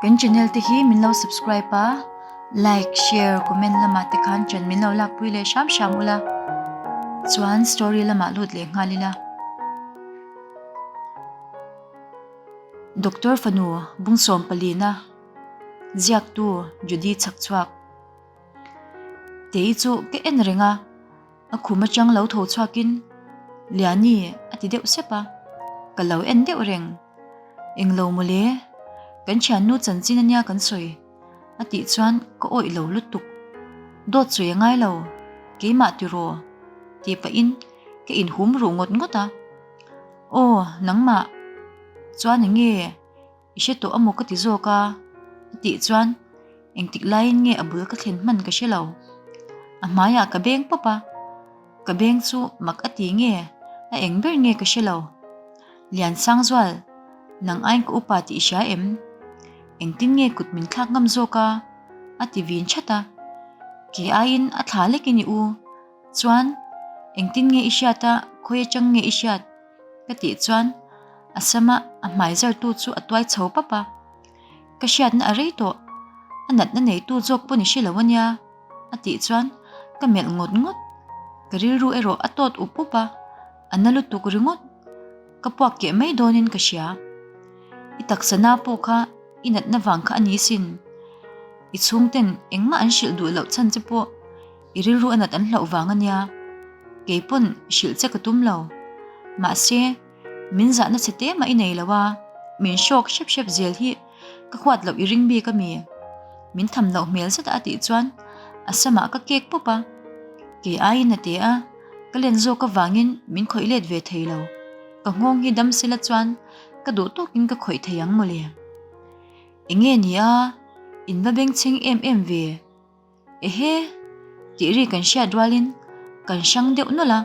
Kan channel te hi min lo subscribe a, like, share, comment lamah te khan ṭan min lo lakpui leh hram hram ula, chuan story lamah lut leh nghal ila. Doctor fanu Bungsawm palina ziaktu Judy Chhakchhuak Tei chu ka en reng a. A khum atang lo tho chhuakin, Liani a ti deuh sep a, ka lo en deuh reng. Englo mawle, kan thiannu chanchin ania kan sawi a tih chuan ka awih lo lutuk. Dawt sawi a ngai lo, keimah tiraw tih pahin ka inhum ruh ngawt ngawt a. Aw, nangmah chuan enge? I hre tawh amaw ka ti zawk a, a tih chuan engtik laiin nge a bul ka thlen hman ka hre lo. A hmaiah ka beng pawp a, ka beng chu mak a ti nge a eng ber nge ka hre lo. Liansangzual, nang aiin ka upa tih i hria em? Engtin nge kut min thlak ngam zawk a? a ti vin that a. Ke aiin a thla lekin i u. Chuan, engtin nge i hriat a, khawi atang nge i hriat? Ka tih chuan a sama a hmai zartu chu a tuai chho pap a, Ka hriatna a rei tawh, a natna neitu zawk pawh ni hre lo ania a tih chuan ka melh ngawt ngawt, ka rilru erawh a tawt up up a, a na lutuk ringawt, ka puak keh mai dawnin ka hria. I taksa na pawh kha i natna vang kha a ni sin, i chhungten engmah an hrilh duh loh chhan che pawh I rilru a nat an hlauh vang a nia, kei pawn hrilh che ka tum lo. Mahse, min zahna chhe te mah i nei lo a, min hrawk hrep hrep zel hi ka huat loh i ring bik a mi? Min tham loh hmel zet a a tih chuan a samah ka kek pawp a, kei aiin a te a, ka len zawk avangin min khawih let ve thei lo. Ka nghawng hi dam sela chuan ka duh tawkin ka khawih thei ang mawle. Enge ni a, in va bengchheng em em ve? Ehe! Tih ri kan hriat rualin kan hrang deuh nawlh a,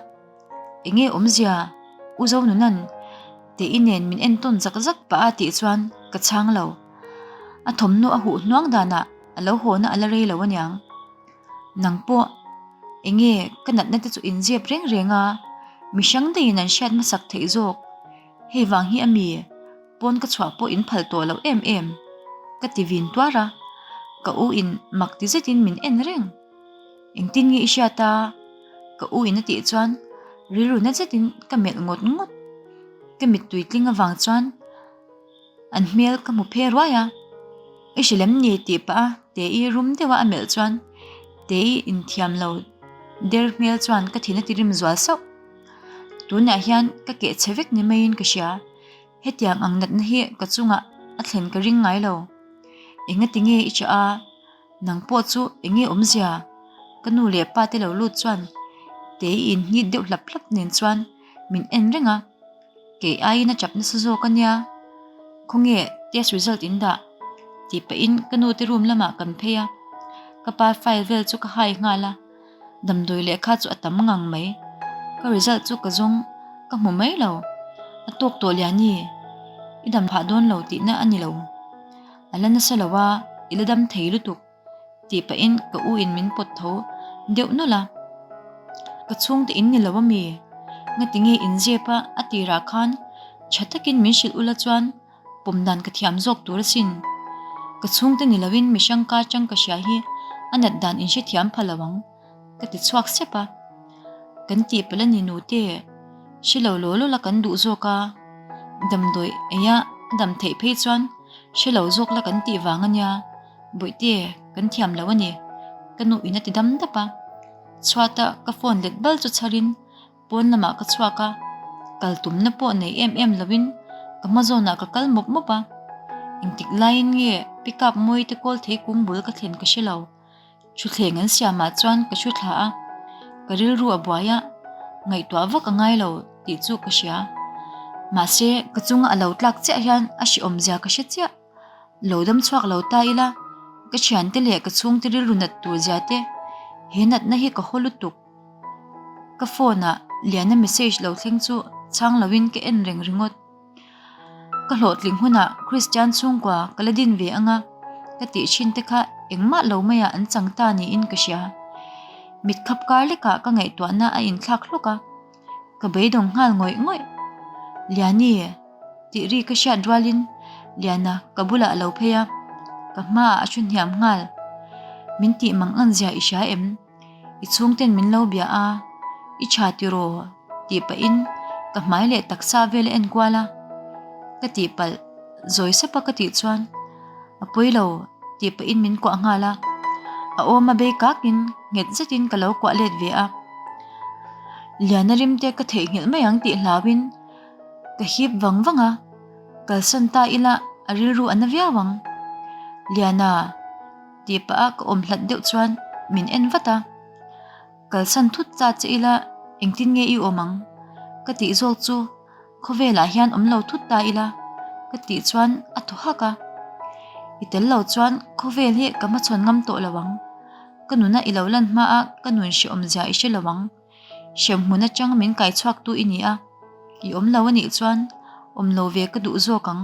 enge awmzia U Zonunan Tei nen min entawn zak zak pah a tih chuan ka chhang lo. A thawmhnaw a huh hnuang danah a lo hawna a la rei lo aniang. Nang pawh enge ka natna te chu inzep reng reng a, mi hrang daihin an hriat hmasak theih zawk. Hei vang hi a mi pawn ka chhuah pawh in phal tawh loh em em ka ti vin tuar a, ka u in mak ti zetin min en reng. Engtin nge i hriat a? Ka u in a tih chuan rilru na zetin ka melh ngawt ngawt. Ka mittui tling avang chuan an hmel ka hmu phe ruai a, I hre lem ni tih pah a Tei rum deuha a melh chuan Tei inthiam lo der hmel chuan ka thin a ti rim zual sauh. Tunah hian ka keh chhe vek ni maiin ka hria. Hetiang ang natna hi ka chungah a thlen ka ring ngai lo. Engati nge i chah a? Nang pawh chu enge awmzia? Ka nu leh pa te lo lut chuan Tei inhnit deuh hlap hlap nen chuan min en reng a. Kei aiin a chap nasa zawk a nia. Khawnge test result in dah? Tih pahin ka nu te room lamah kan phei a. Ka pa file vel chu ka hai nghal a. Damdawi lehkha chu a tam ngang mai. Ka result chu ka zawng ka hmu mai lo. A tawk tawh Liani, i dam phah dawn lo tihna a ni lo. A la nasa lo a, i la dam thei lutuk tih pahin ka u in min pawt tho deuh nawlh a. Ka chhungte in ni lo a mi? Ngati nge inzep a a tirah khan tha takin min hrilh ula chuan Pawm dan ka thiam zawk tur asin. Ka chhungte ni loin mi hrangka chang ka hria hi a nat dan in hrethiam pha lo ang, ka ti chhuak sep a. Kan tih palh a ni nute, hre lo law law la kan duh zawk a, damdawi eia a dam theih phei chuan hre lo zawk la kan tih vang a nia, bawihte kan thiam lo a ni, ka nu in a ti dam dap a. Chhuata ka phone let bal chu chharin Pawn lamah ka chhuak a, kal tumna pawh nei em em loin ka hma zawnah ka kal mawp mawp a. Engtik laiin nge pickup mawi te kawl thei kung bul ka thlen ka hre lo. Thutthleng an siamah chuan ka thu thla a, ka rilru a buai a, ngaihtuah vak a ngai lo tih chu ka hria. Mahse, ka chunga a lo tlak chiah hian a hrehawmzia ka hre chiah. Lo dam chhuak lo ta ila, ka thiante leh ka chhungte rilru nat tur zia te, he natna hi ka haw lutuk. Ka phone ah Liana message lo thleng chu chhang lo in ka en reng ringawt. Ka hlawhtling hunah Christian chhungkua ka la din ve anga ka tih thin te kha engmah lo maiah an chang ta niin ka hria. Mit khap kar lekah ka ngaihtuahna a inthlak hlawk a, ka beidawng nghal ngawih ngawih. Liani tih ri ka hriat rualin Liana ka bulah a lo phei a. Ka hmaah a thu hniam nghal. Min tih mang ang zia i hria em? I chhungten min lo bia a, i tha tiraw? tih pahin ka hmai leh taksa vel a en kual a. Ka tihpalh zawi sap a ka tih chuan a pawi lo tih pahin min kuah nghal a. A awm a bei kakin nghet zetin ka lo kuah let ve a. Liana rimte ka theihnghilh mai ang tih hlauhin ka hip vang vang a, kalsan ta ila a rilru a na viau ang. Liana. Tih pah a ka awm hlat deuh chuan min en vat a, kalsan thut ta che ila engtin nge i awm ang? Ka tih zawk chu khawvelah hian awm lo thut ta ila ka tih chuan a thaw hak a, i tel lo chuan khawvel hi ka hmachhawn ngam tawh lo ang, ka nuna i lo lan hma a ka nun hrehawm zia i hre lo ang, hremhmun atang min kai chhuak tu i ni a, i awm lo anih chuan awm lo ve ka duh zawk ang.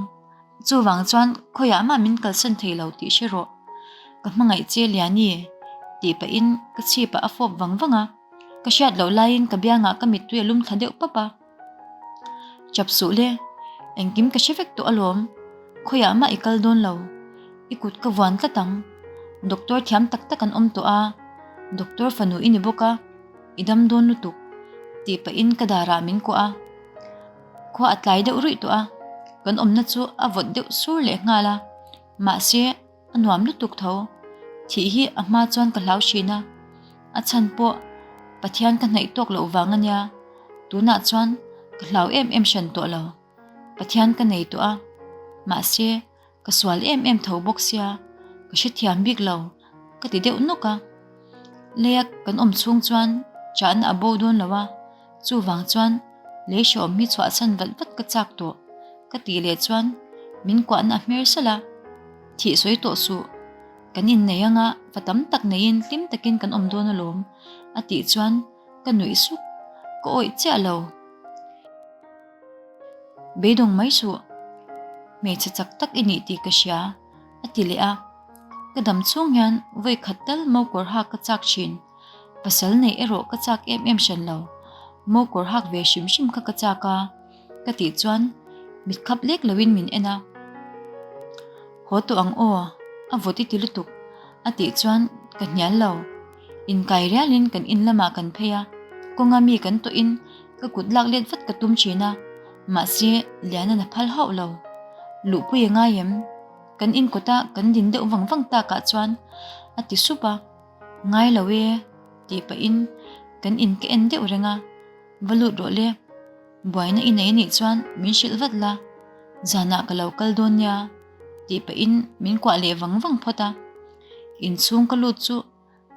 Chuvang chuan khawiah mah min kalsan thei lo tih hre rawh. Ka hmangaih che Liani tih pahin ka chhipah a fawp vang vang a, ka hriat loh laiin ka biangah ka mittui a lum thla deuh pap a. Chap suh le, engkim ka hre vek tawh alawm, khawiah mah i kal dawn lo, i kut ka vuan tlat ang. Doctor thiam tak tak an awm tawh a, doctor fanu i ni bawk a, i dam dawn lutuk tih pahin ka darah min kuah a. Khua a tlai deuh ruih tawh a, kan awmna chu a vawt deuh sur leh nghal a, mahse a nuam lutuk tho. Thih hi a hma chuan ka hlau thin a, a chhan pawh Pathian ka hnaih tawk loh vang a nia, tunah chuan ka hlau em em hran tawh lo, Pathian ka nei tawh a, mahse Ka sual em em tho bawk sia, ka hrethiam bik lo, ka ti deuh nawk a. Leia kan awm chhung chuan chahna a bo dawn lo a, chuvang chuan lei hrehawm hi chhuahchhan vat vat ka chak tawh, ka tih leh chuan min kuahna a hmer salh a, thih sawi tawh suh, kan innei anga fa tam tak neiin hlim takin kan awm dawn alawm, a tih chuan ka nuih suk, ka awih chiah lo. Beidawng mai suh, hmeichhe chak tak i nih tih ka hria, a ti leh a. Ka dam chhung hian vawi khat tal mokawr hak ka chak thin. Pasal neih erawh ka chak em em hran lo. Mokawr hak ve hrim hrim kha ka chak a, ka tih chuan mit khap lek loin min en a. Haw tawh ang aw, a vawt i ti lutuk, a tih chuan ka hnial lo. Inkai rialin kan in lamah kan phei a, kawnga mi kan tawhin Ka kut lak let vat ka tum thin a, mahse Liana'n a phal hauh lo. Luhpui a ngai em? Kan inkawta kan din deuh vang vang takah chuan a ti sup a, Ngai lo e tih pahin kan in ka en deuh reng a, Va lut rawh le, buaina i nei anih chuan min hrilh vat la, zanah ka lo kal dawn nia tih pahin min kuah leh vang vang phawt a, inchhung ka lut chu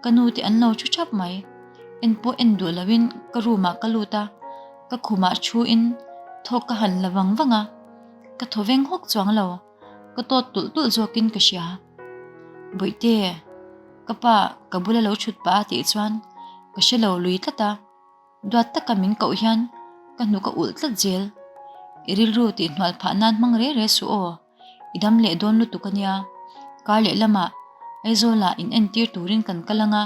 Ka nu te an lo thu thap mai. En pawh en duh loin ka room ah ka lut a, ka khumah thu in thawk ka han la vang vang a, ka thaw veng hawk chuang lo, ka tawt tulh tulh zawkin ka hria. Bawihte, ka pa ka bula lo thut pah a tih chuan ka hre lo lui tlat a. Duat taka min koh hian ka hnuk a ulh tlat zel. I rilru tih hnual phah nan hmang re re suh aw, i dam leh dawn lutuk a nia. Kar leh lamah Aizawlah in entir turin kan kal anga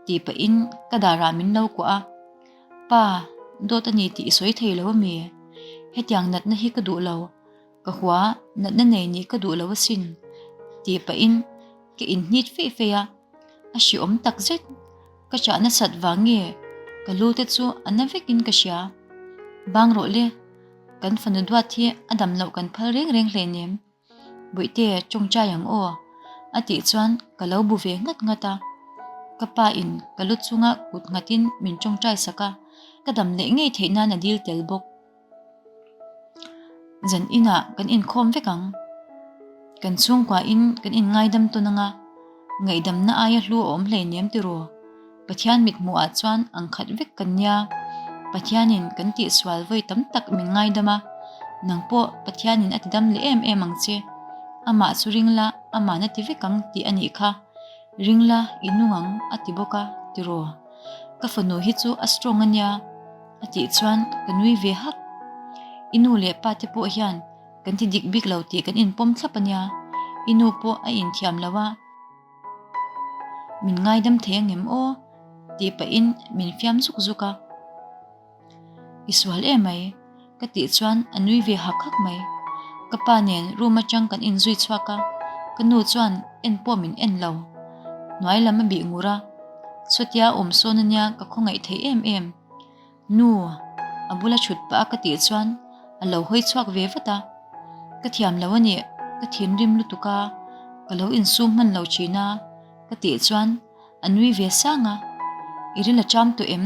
tih pahin ka darah min lo kuah a. Pa, dawt a ni tih i sawi thei lo ami? Hetiang natna hi ka duh lo. Ka hua, natna nei nih ka duh lo asin tih pahin ka inhnit feih feih a, a hriawm tak zet. Ka chah nasat vang nge ka lu te chu a na vekin ka hria. Bang rawh le, kan fanu duat hi a dam loh kan phal reng reng hleinem. Bawihte tawngtai ang aw a tih chuan ka lo bu ve nghat nghat a. Ka pa in ka lu chunga kut nghatin min tawngtai sak a, ka dam leh ngei theih nan a dil tel bawk. Zan inah kan inkhawm vek ang. Kan chhungkuain kan inngaidam tawn anga, ngaihdamna aia hlu a awm hleinem tiraw? Pathian mithmuhah chuan ang khat vek kan nia. Pathianin kan tihsual vawi tam tak min ngaidam a, nang pawh Pathianin a tidam leh em em ang che. Amah chu ring la, ama'n a ti vek ang tih a nih kha. Ring la, i nung ang a ti bawk a, tiraw? Ka fanu hi chu a strong a nia. A tih chuan ka nui ve hak. I nu leh pa te pawh hian kan ti dik bik lo tih kan inpawm thlap a nia. I nu pawh a inthiam lo a. Min ngaidam thei ang em aw? Tih pahin min fiam zuk zuk a. I sual emai. Ka tih chuan a nui ve hak hak mai. Ka pa nen room atang kan inzui chhuak a. Ka nu chuan en pawh min en lo. Hnuai lam a bih ngur a, chutia awm sawn ania ka khawngaih theih em em. Nu, a bula thut pah a ka tih chuan a lo hawi chhuak ve vat a. Ka thiam lo a nih, ka thinrim lutuk a, ka lo insum hman lo thin a, ka tih chuan a nui ve sang a. I ril a cham tawh em?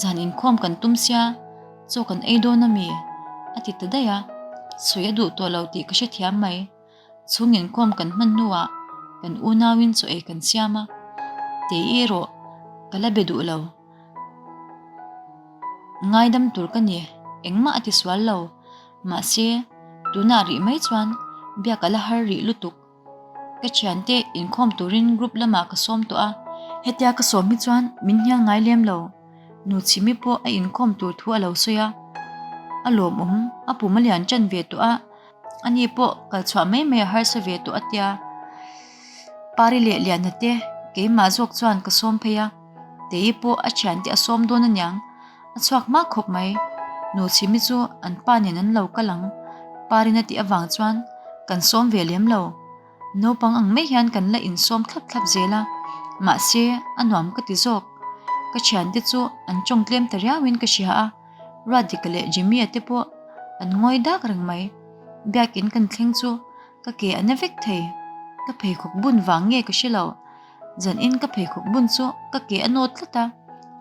Zan inkhawm kan tum sia, chaw kan ei dawn a mi? a ti ta daih a, sawi a duh tawh lo tih ka hrethiam mai. Chhung inkhawm kan hman hnuah kan unauin chaw ei kan siam a, Tei erawh ka la be duh lo. Ngaidam tur ka ni, engmah a ti sual lo. Mahse, tunah rih mai chuan biak a la har rih lutuk. Ka thiante inkhawm turin group lamah ka sawm tawh a, hetia ka sawm hi chuan min hnial ngai lem lo. Nuchhimi pawh a inkhawm tur thu a lo sawi a, a lawmawm, a pum a lian ṭan ve tawh a. Ani pawh kal chhuah mai mai a harsa ve tawh a tia. Pari leh Liana te keimah zawk chuan ka sawm phei a, Tei pawh a thiante a sawm dawn aniang, a chhuak hma khawp mai. Nuchhimi chu an pa nen an lo kal ang, Parin a tih avang chuan kan sawm ve lem lo. Naupang ang mai hian kan la insawm thlap thlap zel a, mahse a nuam ka ti zawk. Ka thiante chu an tawng tlem ta riauin ka hria a. Ruatdika leh Jimmy-a te pawh an ngawi dak reng mai. Biakin kan thleng chu ka ke a na vek thei. Ka pheikhawk bun vang nge ka hre lo. Zanin ka pheikhawk bun chu ka ke a nawt tlat a,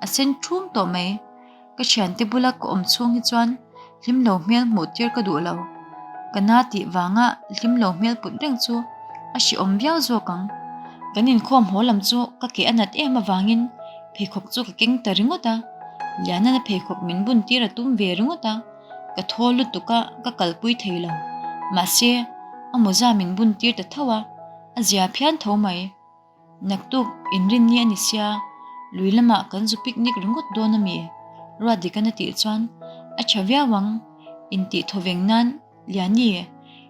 a sen thum tawh mai. Ka thiante bula ka awm chhung hi chuan hlim lo hmel hmuh tir ka duh lo. Ka na tih vanga hlim lo hmel put reng chu a hrehawm viau zawk ang. Kan inkhawm haw lam chu ka ke a nat em avangin Pheikhawk chu ka keng ta ringawt a, Liana'n a pheikhawk min bun tir a tum ve ringawt a, ka thaw lutuk a, ka kalpui thei lo. Mahse, a mawza min bun tir ta tho a, a zia phian tho mai. Naktuk inrinni a ni sia, lui lamah kan zu picnic ringawt dawn a mi? Ruatdika'n a tih chuan, A tha viau ang, intih thawveng nan Liani,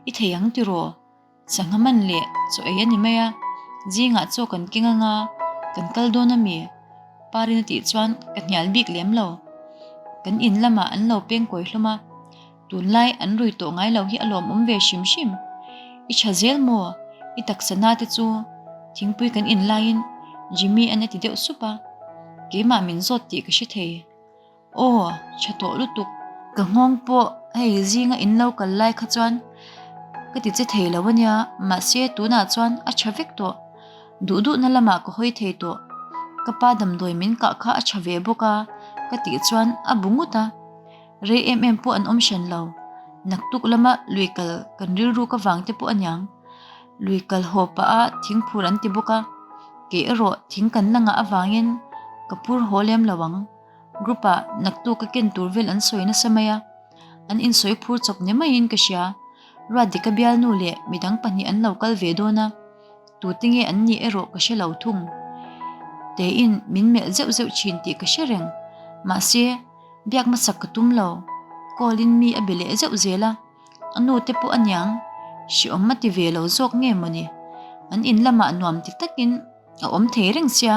i thei ang tiraw? Sangha man leh chaw ei a ni mai a, zingah chaw kan keng anga kan kal dawn a mi? Parin a tih chuan ka hnial bik lem lo. Kan in lamah an lo peng kawi hlawm a, tunlai an rui tawh ngai lo hi a lawmawm ve hrim hrim. I tha zel maw? I taksa na te chu thingpui kan in laiin Jimmy an a ti deuh sup a, keimah min zawt tih ka hre thei. Aw, tha tawh lutuk. Ka nghawng pawh hei zinga in lo kal lai kha chuan ka ti che thei lo ania, mahse tunah chuan a tha vek tawh. Duh duhna lamah ka hawi thei tawh. Ka pa damdawi min kah kha a tha ve bawk a, ka tih chuan a bu ngut a. Rei em em pawh an awm hran lo. Naktuk lama lui kal kan rilru ka vang te pawh aniang. Lui kal haw pah a thingphur an ti bawk a, kei erawh thing kan la ngah avangin ka phur haw lem lo ang. Group ah naktuk a ken tur vel an sawi nasa mai a, an insawi phur chawp ni maiin ka hria. Ruatdika bialnu leh midang pahnih an lo kal ve dawn a, tute nge an nih erawh ka hre lo thung. Teiin min melh zeuh zeuh thin tih ka hre reng. Mahse, biak hmasak ka tum lo. Call in mi a be leh zeuh zel a, a nu te pawh aniang hreawm a ti ve lo zawk nge mawni. An in lamah nuam ti takin a awm thei reng sia.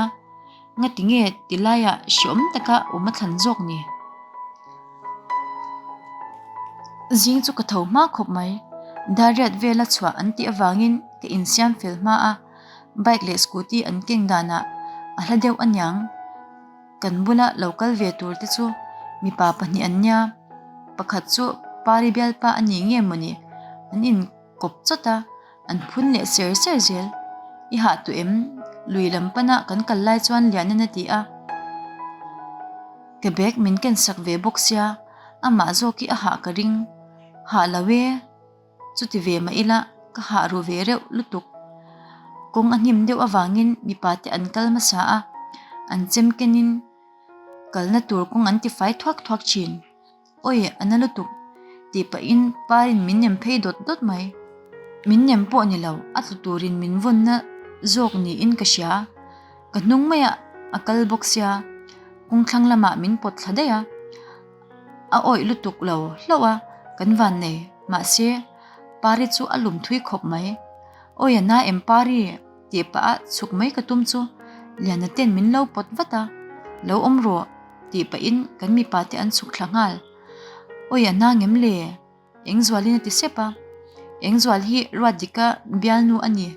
Ngati nge ti laiah hreawm taka awm a thlan zawk ni? Zing chu ka tho hma khawp mai. Dariat vela chhuah an tih avangin ka insiam fel hma a, bike leh scooty an keng danah a hla deuh aniang. Kan bula lo kal ve tur te chu mipa pahnih an nia, pakhat chu Pari bialpa a ni nge mawni an in. Kawp chawt a, an phun leh ser ser zel. I hah tawh em? Lui lam pana kan kal lai chuan Lianan a ti a. Ka bag min ken sak ve bawk sia, amah zawk hi a hah ka ring. Hah lo e, chuti ve mah ila ka hah ru ve reuh lutuk. Kawng a hnim deuh avangin mipa te an kal hmasa a, an chem kenin Kalna tur kawng an ti fai thuak thuak thin. Awi, a na lutuk, tih pahin Parin min nem phei dawt dawt mai. Min nem pawh ni lo, a tlu turin min vawnna zawk niin ka hria. Ka hnung maiah a kal bawk sia, kawng thlang lamah min pawt thla daih a. A awih lutuk lo hlauh a, kan van nei. Mahse, Pari chu a lum thui khawp mai. Awi, a na em Pari? Tih pah a chhuk mai ka tum chu Liana ten min lo pawt vat a, Lo awm rawh tih pahin kan mipa te an chhuk thla nghal. Awi a na ngem le? Engzualin a ti sep a. Engzual hi Ruatdika bialnu a ni.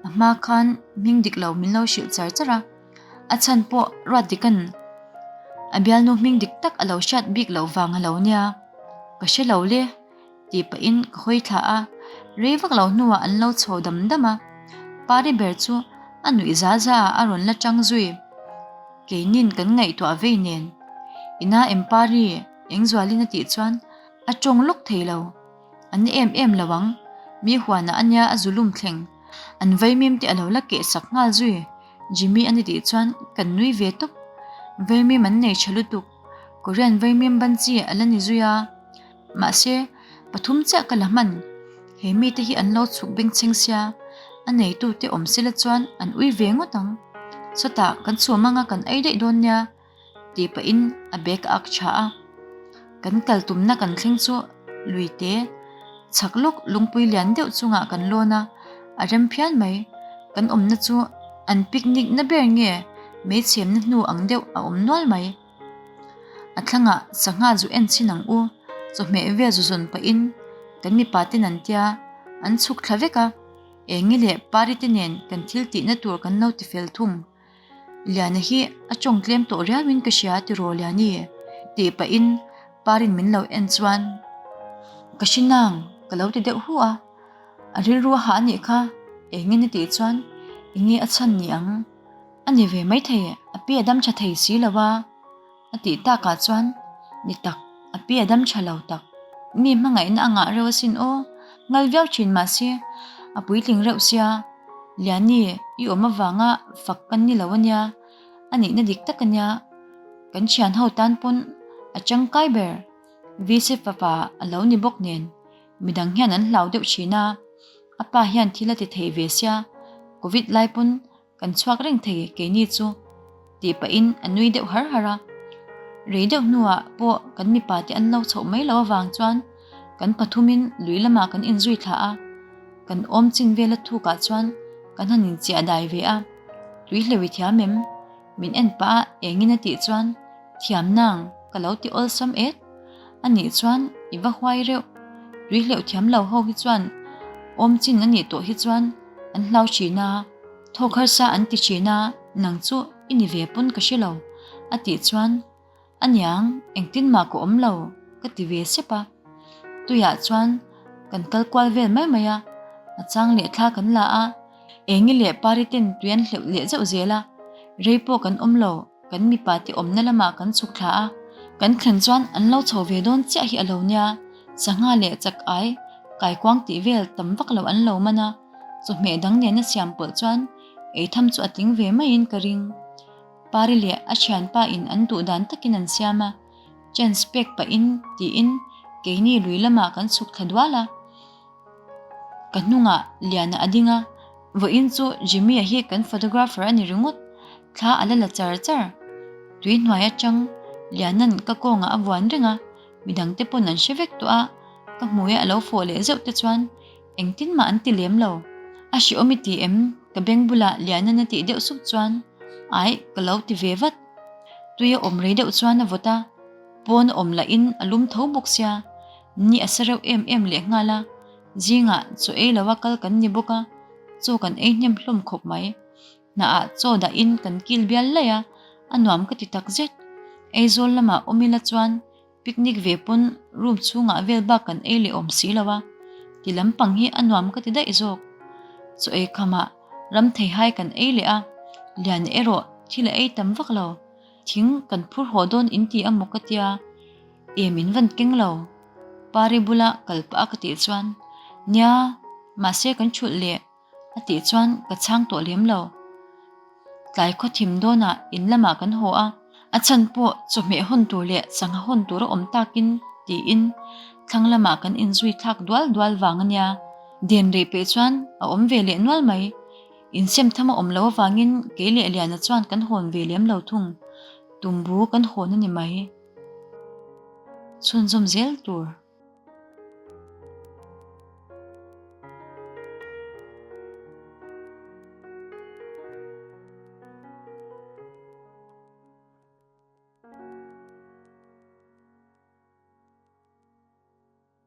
A hma khan hming dik lo min lo hrilh char char a, a chhan pawh Ruatdika'n a bialnu hming dik tak a lo hriat bik loh vang a lo nia, ka hre lo le tih pahin ka hawi thla a, rei vak lo hnuah an lo chho dam dam a, Pari ber chu a nuih za za ah a rawn la tang zui, keinin kan ngaihtuah vei nen ina em Pari Engzualin a tih chuan a tawng lawk thei lo. An em em lo ang, mi huanah a nia a zulum thleng. An vaimim te a lo la keh sak nghal zui. Jimmy a ni tih chuan kan nui ve tawp. Vaimim an nei tha lutuk, Korean vaimim ban chi a la ni zui a. Mahse, pathum chiah ka la hman. He mite hi an lo chhuk bengchheng sia, a neitute awm sela chuan an ui ve ngawt ang. Sawtah kan chhum anga kan ei daih dawn nia. Tih pahin a bag a ak tha a, kan kal tumna kan thleng chu lui te chhak lawk lungpui lian deuh chungah kan lawn a, a rem phian mai. Kan awmna chu an picnic na ber nge meichhemna hnu ang deuh a awm nual mai. A thlangah sangha zu en chhin ang u, chawhmeh vel zu zawn pahin kan mipa ten an tia, an chhuk thla vek a, Engi leh Pari te nen kan thil tihna tur kan lo ti fel thung. Liana hi a tawng tlem tawh riauin ka hria tiraw Liani? tih pahin Parin min lo en chuan ka hre nang ka lo ti deuh hu a, a rilru a hah anih kha engin a tih chuan enge a chhan ni ang? A ni ve maithei a pi a dam tha thei si lo a. A tih takah chuan, Ni tak, a pi a dam tha lo tak. Mi hmangaihna a ngah reuh asin aw, ngal viau thin mahse, a puitling reuh sia. Liani, i awm avanga fak kan ni lo ania, a nihna dik tak ania. Kan thian ho tan pawn a tangkai ber. VC fapa a lo ni bawk nen, midang hian an hlau deuh thin a, a pa hian thil a ti thei ve sia, Covid lai pawn Kan chhuak reng thei keini chu tih pahin a nui deuh har har a. Rei deuh hnuah pawh kan mipa te an lo chhoh mai loh avang chuan kan pathumin lui lamah kan inzui thla a. Kan awm chin vela thukah chuan kan han inchiah dai ve a. Tui hleuh i thiam em? Min en pah a engin a tih chuan thiam nang ka lo ti awlsam et. A nih chuan i va huai reuh. Tui hleuh thiam lo ho hi chuan awm chin a nih tawh hi chuan an hlau thin a. Thawk harsa an ti thin a, nang chu i ni ve pawn ka hre lo, a tih chuan, A niang, engtin mah ka awm lo, ka ti ve sep a. Tuiah chuan kan kal kual vel mai mai a, a chang leh thla kan la a, Engi leh Pari ten tui an hleuh leh zeuh zel a, rei pawh kan awm lo, kan mipa te awmna lamah kan chhuk thla a, kan thlen chuan an lo chho ve dawn chiah hi a lo nia, sangha leh chak ai, kaikuang tih vel tam vak lo an lo man a. Chawhmeh dang nena siam pawlh chuan eitham chu a tling ve maiin ka ring. Pari leh a thianpa in an duh dan takin an siam a, chance pek pahin tiin keini lui lamah kan chhuk thla dual a. Ka hnungah Liana a ding a, vawiin chu Jimmy-a hi kan photographer a ni ringawt, thla a la la char char. Tui hnuai atang Liana'n ka kawngah a vuan reng a, midangte pawn an hre vek tawh a, ka hmui a lo fawh leh zeuh te chuan Engtin mah an ti lem lo. A hreawm i ti em? Ka beng bulah Lianan a tih deuh sup chuan Aih, ka lo ti ve vat. Tui a awm rei deuh chuan a vawt a, pawn a awm lahin a lum tho bawk sia. Ni a sa reuh em em leh nghal a, zingah chaw ei loa kal kan ni bawk a, chaw kan ei hnem hlawm khawp mai. Hnaah chaw dahin kan kil bial laih a, a nuam ka ti tak zet. Aizawl lamah awm ila chuan Picnic ve pawn room chhungah vel bak kan ei leh awm si lo a, ti lampang hi a nuam ka ti daih zawk. Chaw ei khamah ram theihai kan ei leh a, lian erawh thil a ei tam vak lo. Thing kan phur haw dawn in ti a maw ka tia, em in van keng lo. Pari bula kal pah a ka tih chuan, Nia, mahse kan thulh leh. A tih chuan ka chhang tawh lem lo. Tlai khaw thim dawnah in lamah kan haw a, a chhan pawh chawhmeh hawn tur leh sangha hawn tur a awm takin tiin thlang lamah kan inzui thlak dual dual vang a nia. Den rei peh chuan a awm ve leh nual mai. Insem tham a awm lo avangin kei leh Liana chuan kan hawn ve lem lo thung. Tumbu kan hawn a ni mai. Chhunzawm zel tur.